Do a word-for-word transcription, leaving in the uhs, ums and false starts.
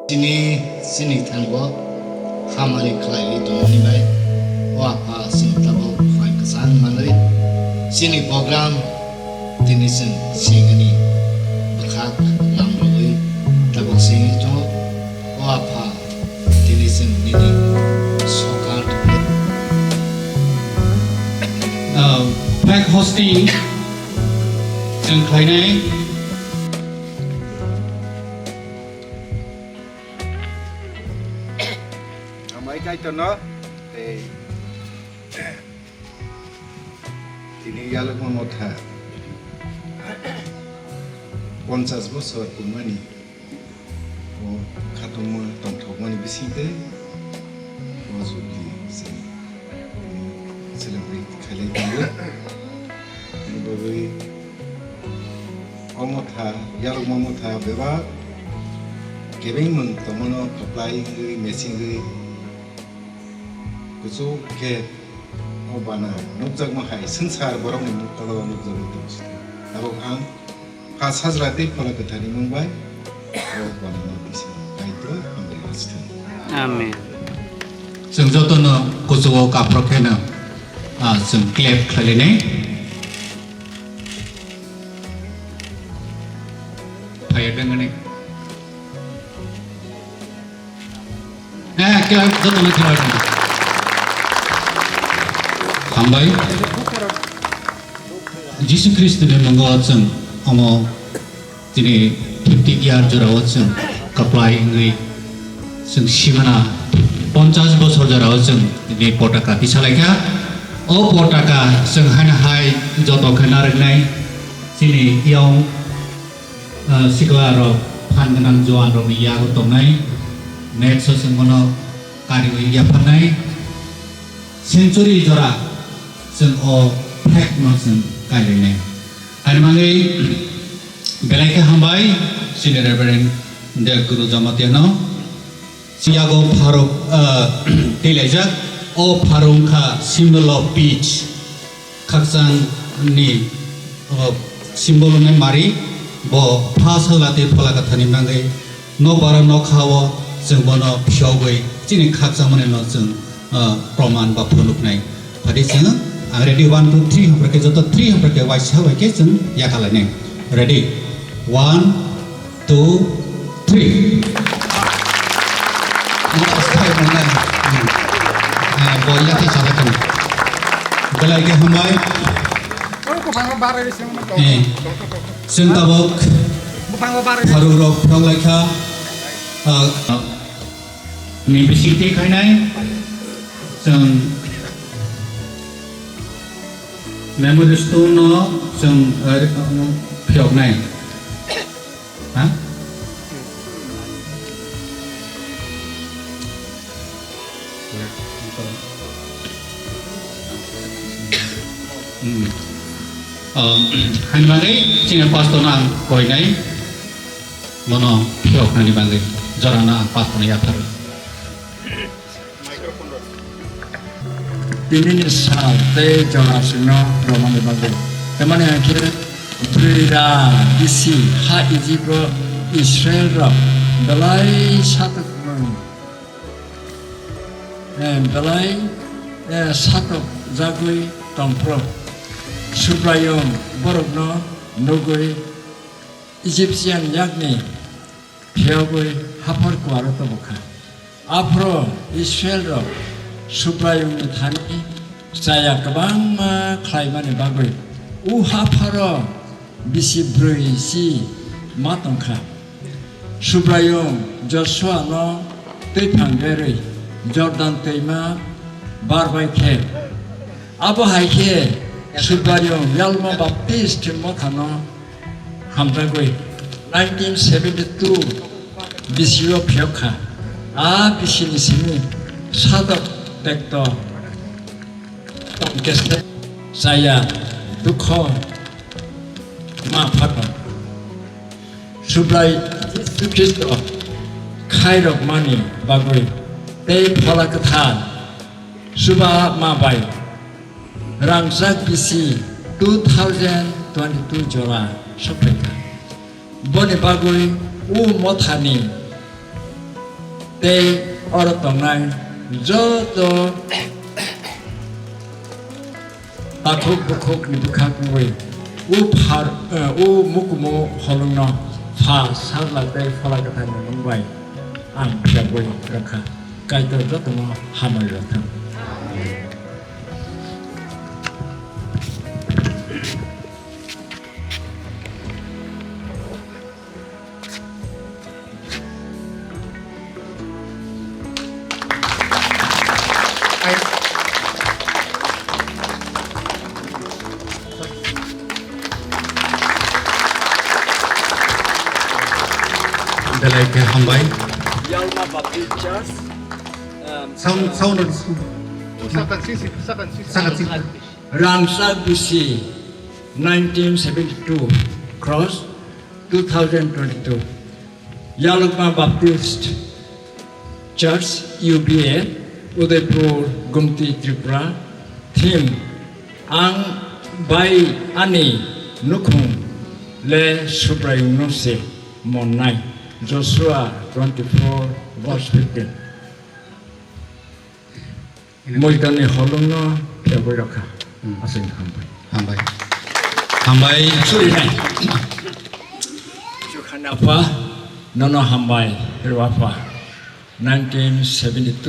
Chini, chini thango hamari khlaiwi tongmani bai, o Apha, chwng tabuk phan kwchang manwi chini program tini chwng sengani bwkhak lamrogwi tabuk sengwi tongo. O Apha, tini chwng nini sokar tongwi. Ah, flag hosting chwng khlainai. Hambai Kaitorno, tei tini Yalwkma Motha ponchas bosor pungmani o khatungma tongthokmani bisingtwi o jubili se celebrate khailai tongo. Aboni bagwi o motha, Yalwkma Motha bebak kebengmung tongmano kwplai wngwi, mechingwi, kuchuk khe o bana nukjakma hai swngchar borokni muktago nukjagwi tong sidi. Tabuk ang Pha Sajla tei Phola Kwtharni mung bai o bana no bising Kaitor hambai rwsthwng. Amen. Chwng jotono kuchugo kaphro kheno, ah, chwng clap khlainai. Phaiya dengani. Eh, clap, jotono clap. Hambai. Jisu Khristoni mungo chwng omo tini fifty year jorao chwng kaplai wngwi chwng simana ponchas bosor jorao chwng tini potaka tisalaikha. O potaka chwng haino hai joto khe narwknai chini young, ah, sikla rok phan gwnang jowan rokni yago tongnai. Next o chwng bono kariwi yapharnai. Century jora chwng o flag no chwng kailainai. Ani bagwi belai khe hambai chini Reverend Dev Guru Jamatia no. Yago pharuk, ah, twilaijak. O pharuk wngkha symbol of peace. Khakchang ni, o, symbol wngnai mari, bo Pha Sajla tei Phola Kwtharni bagwi nokbar o nokha o chwng bono phiyogwi chini khakchangmani no chwng, ah, proman ba phunuknai. Phadi chwng ang ready, one, two, three hwnphre khe joto three hwnphre khe waisa bai khe chwng yakalainai. Ready? One, two, three. Ang asthai mwnai. Hmm. Eh, bo yathai chada kano. Belai khe hambai. Eh, chwng tabuk pharuk rok phwrwng laikha. Ah, ni bisingtwi khainai chwng memory stone no chwng, eh, phiyoknai. Ha? Hmm. Oh, hani bagwi chini pastor no ang koinai, bono phiyoknani bagwi, jorano ang pastor no yapharo. Tinini sal tei jora sino romani bagwi. Tamani hwnkhe bwrwi ra bisi ha Ijip o Israel rok belai satok, eh, belai, eh, satok jagwi tongphuru. Subraiyung borokno nugwi Egyptian yakni phiyogwi haphar kuaro tobokha. Aphuru Israelrok Subraiyungni thani chaya kwbangma khlaimani bagwi u hapharo bisi bwrwi si ma tongkha. Subraiyung Joshuano twiphang berwi Jordan twima barbai khe, abo hai khe Subraiyung Yalma Baptist mothano hamjagwi nineteen seventy-two bisio phiyok kha. A bisini simi sadok tekto tongkhe se chaya dukho ma phato. Subrai Jisu Khristo khairokmani bagwi tei Phola Kwthar chubama bai rangchak bisi two thousand twenty-two jora sokphaikha. Boni bagwi o mothani Tei oro tongnai joto takhuk bukhukni bwkhak wngwi o phar, eh, o mukumu holongno Pha, Sajla tei Phola Kwtharni mung bai ang phiyogwi rwkha. Kaitor jotono hamari rwthwng. Belai khe hambai. Yalma Baptist Church, um, Sound, sound. Sakan sisi, sakan sisi. Sakan sisi. Rangchak bisi nineteen seventy-two cross two thousand twenty-two. Yalukma Baptist Church, U B A, Udaipur, Gumti, Tripura. Theme: Ang bai ani nukhung le Subraiyungno se monnai. Joshua twenty-four verse fifteen. Moidani holongno phiyogwi rwkha. Hmm. Aswk hambai. Hambai. Hambai. Sorry, nai. Jokhana pha, nono hambai, rwa pha. Nineteen seventy-two.